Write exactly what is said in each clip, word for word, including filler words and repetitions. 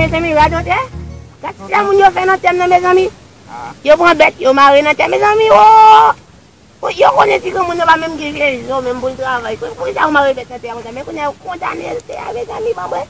Mezanmi, radotè. Gad sa moun yo fè nan tè m nan, mezanmi. Yo pran bèt, yo mare nan tè, mezanmi, o! Yo konnen ti granmoun nan pa menm gen vye zo menm pou l travay. Pou, poukisa yo mare bèt nan tè a konsa? Men kounye a yo kondane l tè a, mezanmi, ban mwen.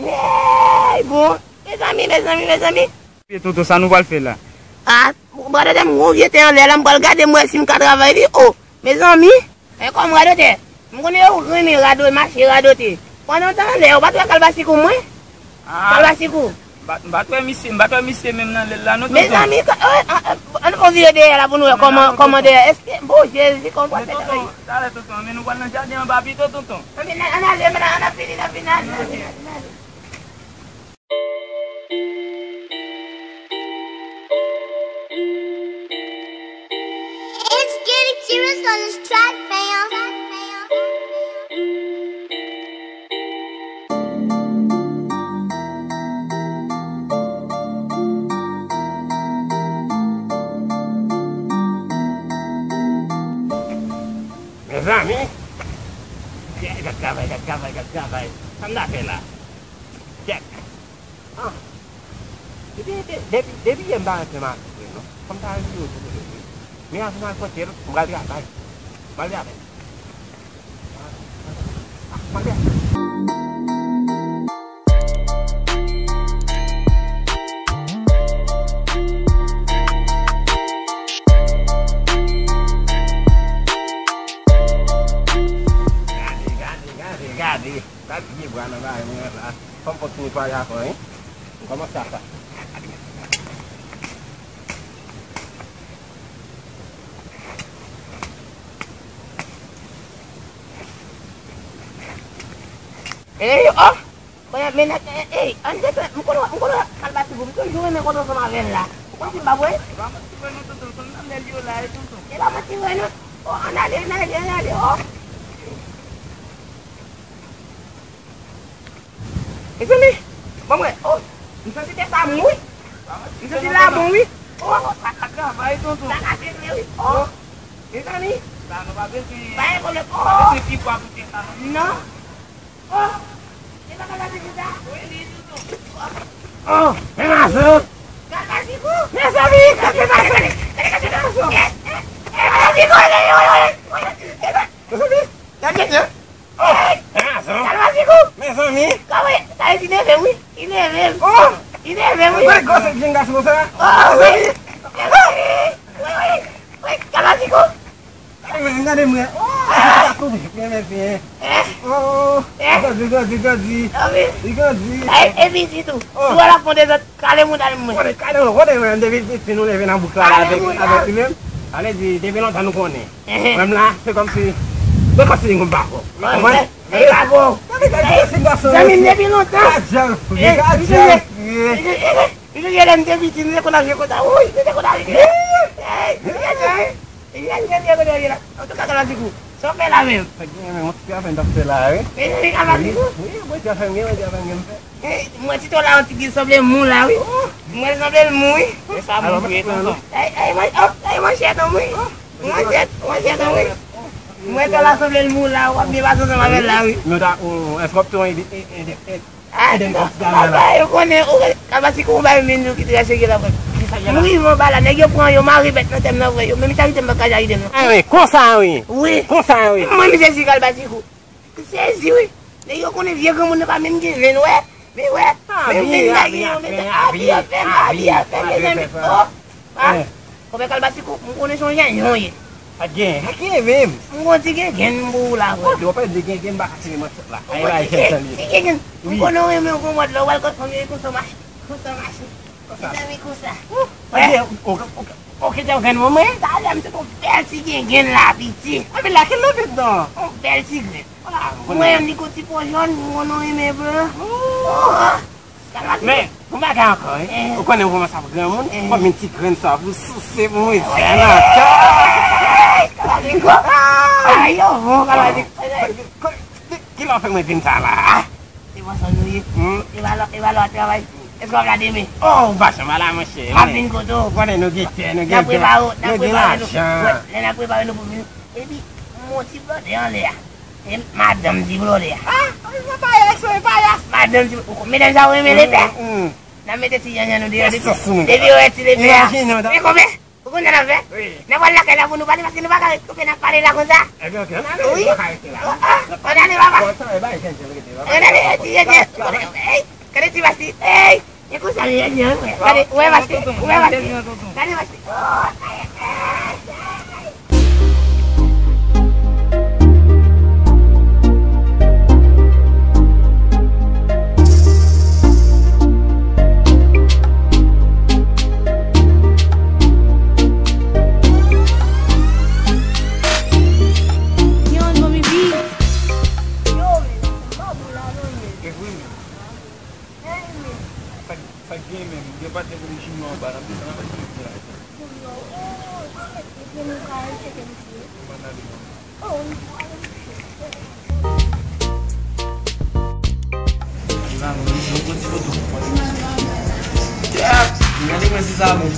Ey, bon. Mezanmi, mezanmi, mezanmi. Tonton, sa nou pral fè la? A, radotè, m gwo vye tè anlè la, m pral gade m wè si m ka travay li. O, mezanmi. E kòm radotè, m konnen yo renmen rado, mache radote. Pandan w t anlè, ou pa t wè kalbasikou mwen? Kalbasikou. M pa t, m pa t wè misye, m pa t wè misye menm nan lè l la non, tonton. Mezanmi, ann fè yon vire dèyè la pou nou wè kòman, kòman dèyè. Èske, bon, Jezi, kòman pral fè travay? Talè, tonton, men nou pral nan jaden anba pito, tonton. Ann ale, ann ale, ann ale, ann ale. It's getting serious on this track, fam. Mezanmi, gad travay, gad travay, gad travay. Sa m ta fè la? Kèt. Ah. Depi, de-, depi, depi yè m pa rantre mache vre non. Fò m ta rive otou kote vre. Men avan m al konte l, m pral travay. M pral travay. Ah, m pral travay. Gade, gade, gade, gade. Gade vye bwa nan bagay mwen la. Fò m kontinye pale ankò, wi. M kòmanse ap sa. Ey, o! Konnen, men nèg, ey, ann desann, m konnen, m konnen kalbasik ou, m toujou renmen konn ansanm avè l la. Ou konn si m pa vre? E pa manti vre non, tonton, m nan lè l yo la, e tonton. E pa manti vre non. O, ann ale, ann ale, ann ale, o. Mezanmi, ban m wè, o, m santi tè sa mou wi. M santi l la bon wi. O, sa ka travay, tonton. Sa ka seche wi. O, mezanmi. Sa nou pa bezwen. Pa gen pwoblèm. O. Pa bezwen pi pwa pou tè sa non. Non. O, se pa kalbasik sa? O, men mazo. Kalbasik ou? Mezanmi, gade mazo. Gade mazo. Kalbasik ou, e, e, e, e. Mezanmi, gade, gade. Oh, mezanmi. Kalbasik ou? Mezanmi. Kòman, sa e ti neve m wi. Ti neve m. Oh. Ti neve m wi. Mwen gòs ak jenn gason konsa. Oh, wi. Mezanmi. Wi, wi. Wi, kalbasik ou? Gade mwen, gade mwen. Oh, gason, men mèsi, hein. Eh. Oh, eh. Li grandi, li grandi, li grandi. Ah, wi. Li grandi. Eh, e pitit ou. Oh. Ou wè l ap fè yon dezòd. Kale mouda l mwen. Konnen, kale mwen, konnen mwen, depi piti nou leve nan bouk la avèk, avèk li menm. Sa vle di, depi lontan nou konnen. Ehe. Mwen la, se kòmsi, se kòmsi nou pa bon. Ou konprann? Ey, pa bon. Zanmi m depi lontan. Gad jan l fre, gad jan l fre. Misye, misye, lè m te piti, nou te konn ap jwe konsa. Wi, nou te konn ap jwe. Ey, misye, ey. Misye, misye, misye, kote w ye la? Antouka, kalbasik ou. Sa w fè la menm? Sa gen, men, yon ti afè m t ap fè la, wi. Mezanmi, kalbasik ou. Wi, wi, yon ti afè m gen, yon ti afè m gen m fè. Ey, mwen ti to la yon ti byen sanble mou la wi. Oh. Mwen sanble l mou wi. E sa mou wi tonton. Ey, ey, mwen, oh, ey, mwen chèt wi. Oh. Mwen chèt, mwen chèt wi. Mwen to la sanble l mou la, w ap byen pase ansanm avè l la wi. Nou ta, ou, èske w ap tou ede, ede, ede, ede m ti gamin la? Yo konnen, ou, kalbasik ou bay menm yo ki trè serye la frè. M rive anba la, nèg yo pran yo mare bèt nan tè m nan frè, yo menm charite m pa ka charite m non. Ah wi, konsa wi. Wi. Konsa wi. Mwen m sezi kalbasik ou. M sezi wi. Nèg yo konnen vye granmoun nan pa menm gen venn wè. Men wè. Ah, men venn la gen yon mete abi afè m, abi afè m, mezanmi. Oh. Ah. Konpè kalbasik ou, m konnen se yon janyon ye. Pa t gen, pa t gen menm. M gon ti gen gen m pou ou la vre. Ou pa di gen gen m pa ka tire manchèt la. Ou gon ti gen, ti gen gen. M konnen w renmen yon granmòd la, ou al kot fanmi konsa mache. Konsa mache. Konsa. Mezanmi konsa. Ou gen, ou gen, ou gen. Ok, te yon grenn mwen. Talè m te yon bèl ti gengèn la piti. Anpi la, ki lòt non? Yon bèl ti grenn. Mwen menm li gon ti po jòn, mwen non renmen blan. Oh. Men, yon bagay ankò, wi. Ou konnen mwen kòmanse ap granmoun, fò m vin ti grenn sa pou souse pou mwen zen nan kè. Kalbasik ou. Ay, yo, bon, kalbasik ou. Ki lè w fè mwen vin sa la? Se pòsò nou ye. Hmm? E pa lè, e pa lè w ap travay. Èske w ap la demen? Oh, ou pa janm ala, monchè. M ap vin kote w. Konnen nou gen tè, nou gen byen. N ap prepare w, n ap prepare nou. Wè, lè n ap prepare nou pou vin. Epi, m yon ti blòdè anlè a. E madanm ti blòdè a. Ah, payas, wi, payas. Madanm ti, ou ko-, medam sa yo renmen lepè. N ap mete ti yanyan nou deyò depi, depi yo wè ti lepè a. Imajine, medam. Men konbyen? Ou konn sa n ap fè? Wi. N ap al lakay la pou nou pale, paske nou pa ka ret kanpe n ap pale la konsa. Ebyen, ok, ann ale, wi, nou pa ka rete la. Ah, ah, ann ale, papa. Bon, sa, e bay, jen, jen, rete la. Ann ale, ti, ti, ti. Ey, gade ti Basti. Ey, e konsa li ye, li ye, wi. Gade, ou wè Basti, ou wè Basti. Gade Basti. Oh, ey, ey, ey. Yo, men, m pa bon la non, men. E vre, men. Hey, men. Sa, sa gen menm? Gen patnè pou li jimyon anba, n ap desann anba jimyon la. Jimyon, oh, jimyon, jimyon, nou ka al tcheke misye. Ann ale, non. Oh, nou ale, misye. Gade mwen si sa bon.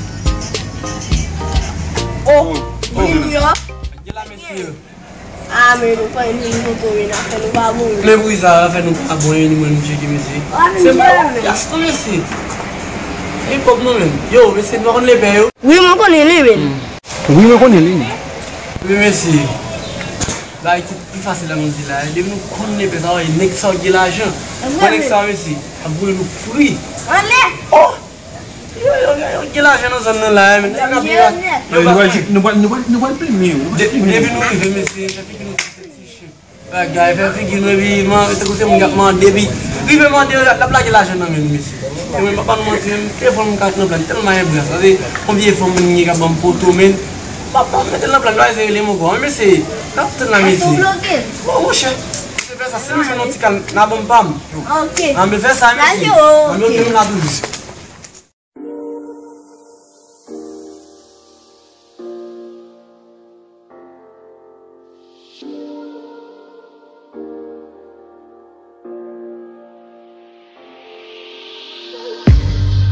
Oh, oh, Junior. Gade la, mesye. Ah, men nou pa vin foto, men afè nou pa bon. Men poukisa afè nou pa bon, e nou menm nou tcheke mesye? Se pa yon pyas non, mesye. E kòb non, menm. Yo, mesye, nou pa konn lepè, yo? Wi, mwen konnen li, men. Wi, mwen konnen li, men. Wi, mesye. Bagay ki pi fasil la, nou di la. Depi nou konn lepè, sa vle di nèg sa yo gen lajan. Wè nèg sa yo, mesye. Ap voye nou fri. Anlè! Oh! Yo, yo, yo, yo gen lajan nan zòn nan la, men nèg ap viv. Yo, nou pral, nou pral, nou pral, nou pral plimen yo, nou pral plimen yo. Depi nou rive, mesye, fè figi nou ti chen. Bagay, fè figi nou, epi man, tankou se moun k ap mande, epi rive mande, l ap lage lajan nan men nou, mesye. E mwen, m pa ba nou manti, menm telefòn mwen ka nan plan, tèlman enbrans, sa se yon vye fanm mwen gen k ap ban m poto, men m pa, pa mete l nan plan, m pa eseye rele m ankò, men mesye, n ap tann la, mesye. Bon, monchè, se fè sa, si m jwenn yon ti kal, n a ban m pa m. Ok. An, men fè sa, mesye. An, men ok, m la toujou.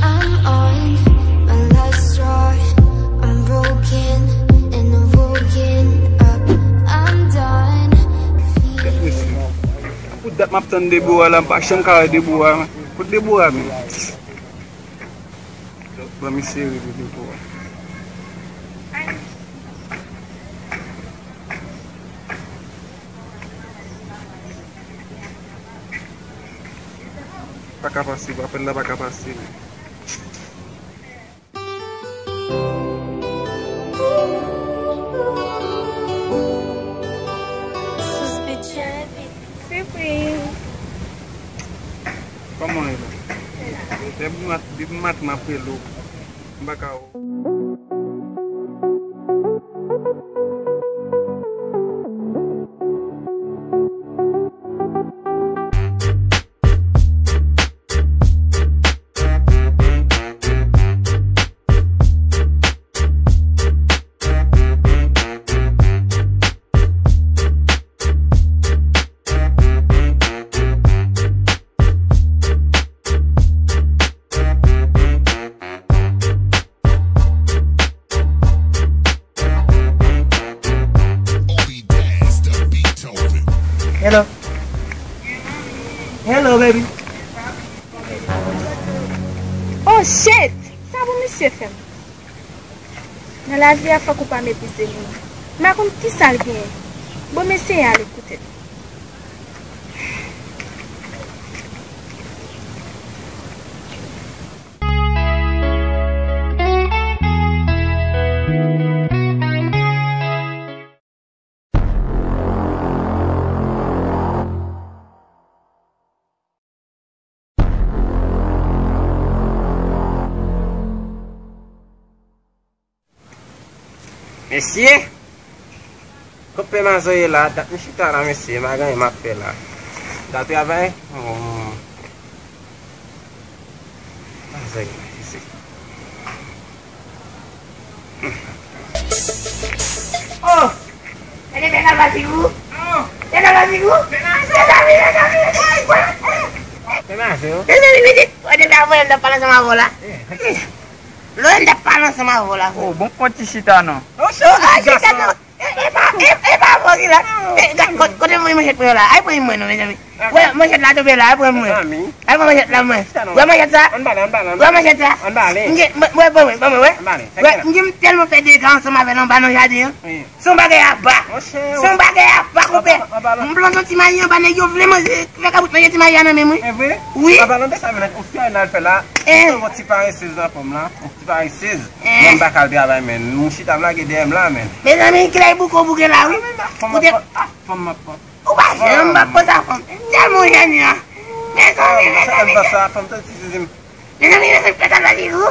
I'm on my last straw. I'm broken and I'm woken up. I'm done feeling. Pou dat m ap tann Debora la, m pa janm ka wè Debora. Kot Debora menm? Ban m eseye rele Debora. Pa ka pase, apèl la pa ka pase. Sipriz. Kòman w ye la? Depi mat-, depi maten m ap rele w, m pa ka wè w. Hello. Hello, baby. Oh, shit! Sa pou misye fè m? Nan lavi a, fòk ou pa meprize moun. M pa konn kisa l genyen. Bon, m eseye ale poutèt. Mesye! Kot pè Mazo ye la? Dat m chita la, mesye. M pa gen anyen m ap fè la. M ta travay? Oh. Mazo ye la, mesye. Oh! Gade pè Kalbasik ou! Pè Kalbasik ou! Mezanmi, mezanmi, mezanmi! Pè Mazo! Mezanmi, pitit! Gade pè, avè m t ap pale ansanm avè w la. Lè m t ap pale ansanm avè w la. Oh, bon, pran ti chita non. Oh, chita non. E, e pa, E, e pa vre ki la. E, gad, kot-, kote mwen manchèt mwen la? Ay pran mwen non, mezanmi. Wè, manchèt la tonbe la, ay pran mwen. Mezanmi. Ay pran manchèt la, mwen. Wè manchèt sa? Ann pale, ann pale, ann pale. Wè manchèt sa? Ann pale. M gen, mwen, mwen, mwen, mwen, wè. Ann pale. Wè, m gen tèlman fè dega ansanm avè l anba nan jaden an. Wi. Se yon bagay apa. Monchè, se yon bagay apa, konpè. Anba, anba, anba. M plante yon ti mayi anba, nèg yo vle manje, fè kabout manje ti mayi a nan men mwen. E vre? Wi. Anba, anba sa, men, ou fè n al fè la. Eh. Ou se yon ti paresez nan fanm la. Ti paresez. Eh. Mwen m pa ka al travay, men. M chita m lage dèyè m la, men. Mezanmi, kilè bouke w bouke la, wi. Fanm ap pran. Ou pa janm ap pran sa, fanm. Tèlman w jènyan. Mezanmi, mezanmi. Sa fanm te ti zizi m. Mezanmi, mezanmi, pèt al pati tou.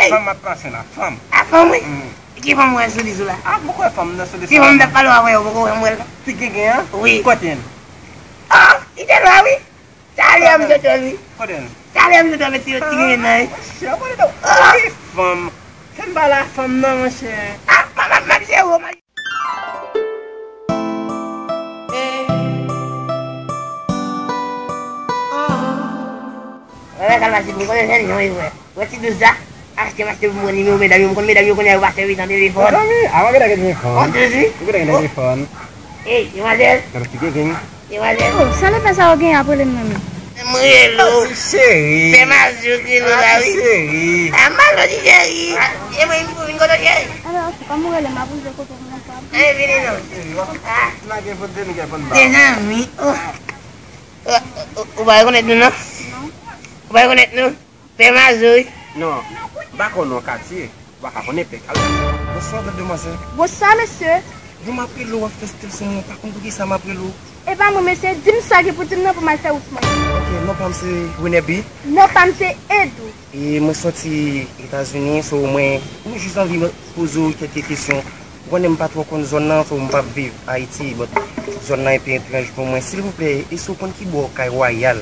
Fanm ap pase la, fanm. A fanm, wi. Ki fanm w wè sou li sou la? A, m poko wè fanm nan sou li sou la. Ki fanm m t ap pale w avè w, poko wè m wè l. Ti Gengin an? Wi. Kote l? Oh, li te lwa, wi. Talè m te tande li. Kote l? Talè m te tande ti, ti Gengin nan, wi. Monchè, kote l? Oh. Ki fanm? Fè m pale a fanm nan, monchè. A, m ap, m ap jere w. Wè, wè, Kalmatik, m konnen jèn jan wi, frè. Wè ti dous sa, achte m achte pou mwen nimewo medam yo, m konn medam yo kounye a yo pa sèvi nan telefòn. Mezanmi, a mwen gentan gen telefòn. Mwen gentan gen telefòn. Ey, demwazèl. Gade ti Gengin. Demwazèl. Oh, sa lè fè sa yo gen ap rele m nan men. M rele w. Ti cheri. Pè Mazou ki rele w la, wi. Ti cheri. A, m pa soti, cheri. A, e mwen, m vin kote w, cheri. Alò, ok, kòm ou rele m, m ap rive kote w nan pab. Ey, vini non. A. Mezanmi, oh. Ou, ou, ou pa rekonèt nou, non? Non. Ou pa rekonèt nou? Pè Mazou, wi. Non, m pa konnen w katye. Ou pa ka konnen pè. Alo. Bonswa, bèl demwazèl. Bonswa, mesye. Bon, m ap rele w, w ap fè stèl sou mwen, ou pa konn poukisa m ap rele w. E pa mwen, mesye, di m sa gen pou di m nan pou m al fè wout mwen. Ok, non pa m se Renèbi. Non pa m se Edou. E mwen soti Etazini, so mwen, mwen jis anvi poze w kèk kesyon. Ou konnen m pa twò konn zòn nan, so m p ap viv Ayiti, but zòn nan enpe etranj pou mwen. Silvouplè, èske w konn ki bò kay Wayal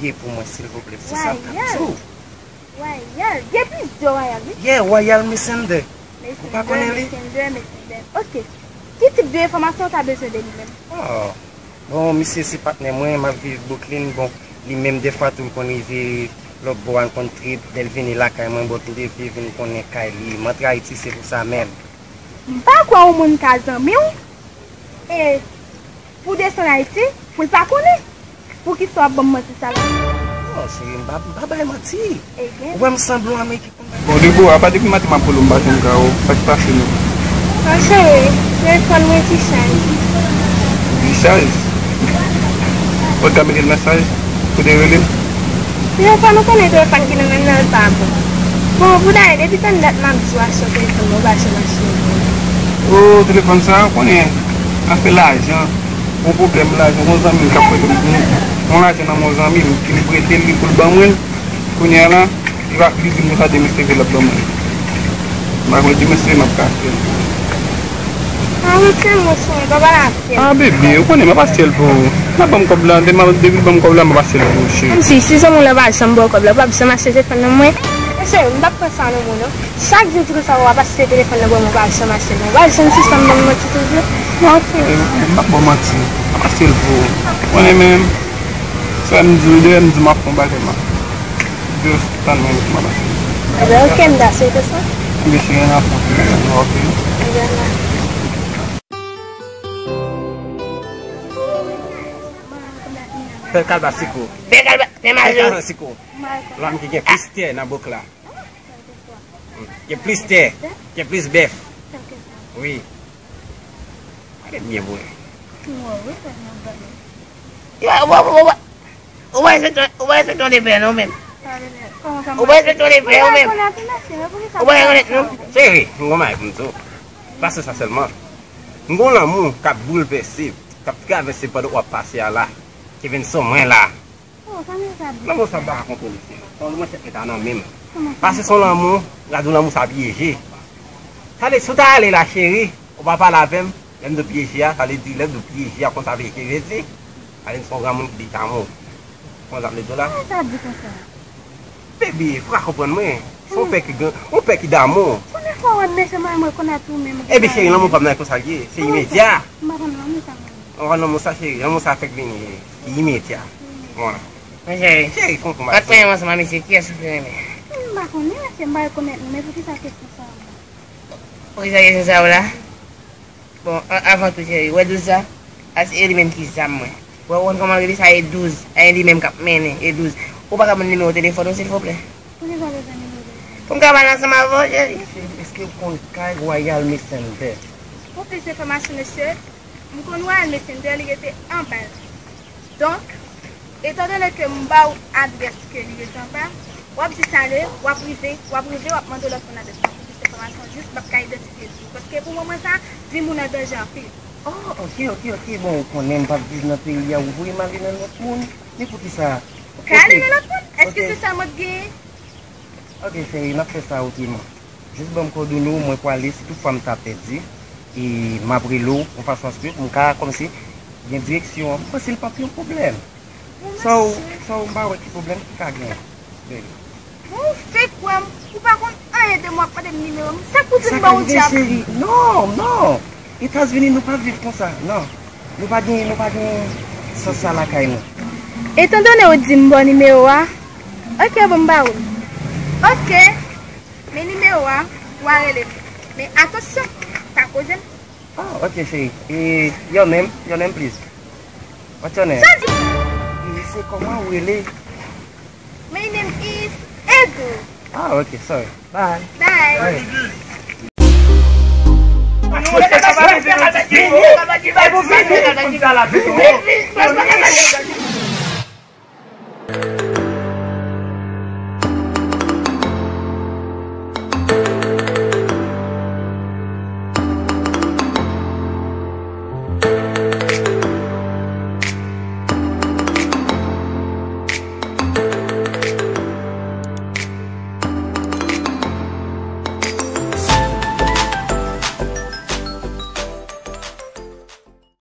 ye pou mwen, silvouplè? Se sa m t ap di w. Wayal? Wayal? Gen plizyè Wayal, wi. Yeah, Wayal Mesender. Ou pa konnen li? Mesender, Mesender, Mesender. Ok. Ki tip de enfòmasyon w ta bezwen de li menm? Oh. Bon, misye se patnè mwen, m ap viv Brooklyn. Bon, li menm, dèfwa tou, l konn rive lòtbò a, l konn trip, lè l vini lakay mwen, bon, m te vle vin konnen kay li. M antre Ayiti, se pou sa menm. M pa kwè yon moun ka zanmi w, e pou desann Ayiti, pou l pa konnen. Poukisa w ap ban m manti sa la? Non, cheri, m pa, m pa bay manti. Ou wè m sanble yon Ameriken. Bon, Debora, apa depi maten m ap rele w, m pa janm ka wè w. Sa k pase menm? An cheri, telefòn mwen ki chaj. Ki chaj? Ou t ka mete l nan chaj pou te rele m? Telefòn, ou konnen telefòn ki nan men m nan, l pa bon. Bon, pou dayè, depi tann dat m ap di w achte yon telefòn, mwen pa janm achte yon. O, telefòn sa, ou konnen, afè lajan, yon pwoblèm lajan, yon zanmi m k ap prete m, yon lajan nan men yon zanmi m, ki li prete l, li pou l ban mwen l. Kounye a la, li pa, li di m konsa demen se ve l ap ban mwen. M pa konnen demen se ve m ap ka fè. A, retire m sou mwen, pa pale avè m. A, bebe, ou konnen m ap achte l pou ou. N ap ban m kòb la, demen, depi l ban m kòb la, m ap achte l pou ou, cheri. Kòmsi, si zanmi w la pa janm ba w kòb la, ou p ap janm achte telefòn nan mwen? Cheri, m p ap pran sa nan men w, non. Chak jou w di konsa w ap achte telefòn nan ban mwen, ou pa janm achte l, non. Ou pa janm sispann ban m manti toujou? Non, cheri. M p ap ba w manti. M ap achte l pou ou. Ou konnen menm, sa m di w, dèyè m di w m ap fè yon bagay, m ap Just tann mwen, m ap mache. Ebyen, ok, m ta swete sa. Ebyen, cheri, n ap fè yon ti bagay, ok? Ebyen, la. Fè l kalbasiko. Fè kalba-, fè mazo. Fè kalbasiko. Lòm ki gen plis tè nan bouk la. Gen plis tè, gen plis bèf. Wi. Gade m byen vre. Yo, w ap, w ap, w ap, ou pa respekte, ou pa respekte yon lepè non menm. Ou pa respekte yon lepè ou menm. Ou pa rekonèt nou. Cheri, m gon bagay pou m di w. Pa se sa sèlman. M gon lanmou k ap boulvèse, k ap travèse pandan w ap pase a la. Ki vin sou mwen la. Lanmou sa m pa ka kontwole, cheri. Lanmou mwen sèt mwen ta nan men m. Paske se yon lanmou, m ka di w lanmou sa pyeje. Sa vle, si w ta ale la, cheri, ou pa pale avè m, lè m di w pyeje a, sa vle di, lè m di w pyeje a, konsa pyeje vle di. Sa vle di se yon granmoun ki deja mò. Konn sa m vle di w la? Sa vle di konsa. Baby, ou pa konprann mwen. Se yon pè ki gen, yon pè ki damou. Premye fwa w wè m mesye mwen, mwen konn ap tou menm. Ebyen, cheri, lanmou pa m nan konsa l ye. Se imedya. M pa konn lanmou sa mwen. Ou konn lanmou sa, cheri? Lanmou sa fèk vini. Li imedya. Bon. Men cheri, cheri, fon konba. Antre ansanm a mesye, kiyès ou pi renmen? M pa konnen, mesye, m pa rekonèt nou, men poukisa kesyon sa a? Poukisa kesyon sa a la? Bon, a- avan tou, cheri, wè douz la? A se e li menm ki zam mwen. Wè, ou konn kòman l rele sa? E douz. A e li menm k ap mennen, e douz. Ou pa ka ban m nimewo telefòn ou, silvouplè? Poukisa w bezwen nimewo telefòn? Pou m ka pale ansanm avè w, cheri. Cheri, èske w konn kay Royal Messenger? Pou plis enfòmasyon, mesye, m konn Royal Messenger, li rete anba l. Donk, etandone ke m ba w adrès ke li rete anba, w ap jis ale, w ap rive, w ap rive, w ap mande lòt moun adrès la pou plis enfòmasyon, jis m p ap ka idantifye l tou. Paske pou moman sa, vi moun an danje anpil. Oh, ok, ok, ok. Bon, ou konnen m p ap viv nan peyi a, ou voye m ale nan lòt moun. Men poukisa? Ou ka ale nan lòt moun? Èske se sèl mwen k genyen? Ok, cheri, n ap fè sa otreman. Jis ban m kòdone w, mwen pwale, si tout fwa m ta pèdi, e m ap rele w, yon fason aske pou m ka, kòmsi, gen direksyon an. M panse l p ap yon pwoblèm. Bon, sa w, mesye. Sa w, m pa wè ki pwoblèm ki ka gen. Bon, ou fake wè m, ou pa konn anyen de mwen, w ap mande m nimewo m. Sa k pou di m ba w dyab? Sa k rive, cheri? Non, non. Etazini, nou pa viv konsa, non. Nou pa gen, nou pa gen sans sa lakay nou. Etandone ou di m ba w nimewo a, ok, bon, m ba ou l. Ok. Men nimewo a, w a rele m. Men atansyon, pa koze m. Oh, ok, cheri. E, your name? Your name, please. What's your name? Sa di? E se kòman ou rele? My name is Edu. Ah, ok, sorry. Bye. Bye. Bye.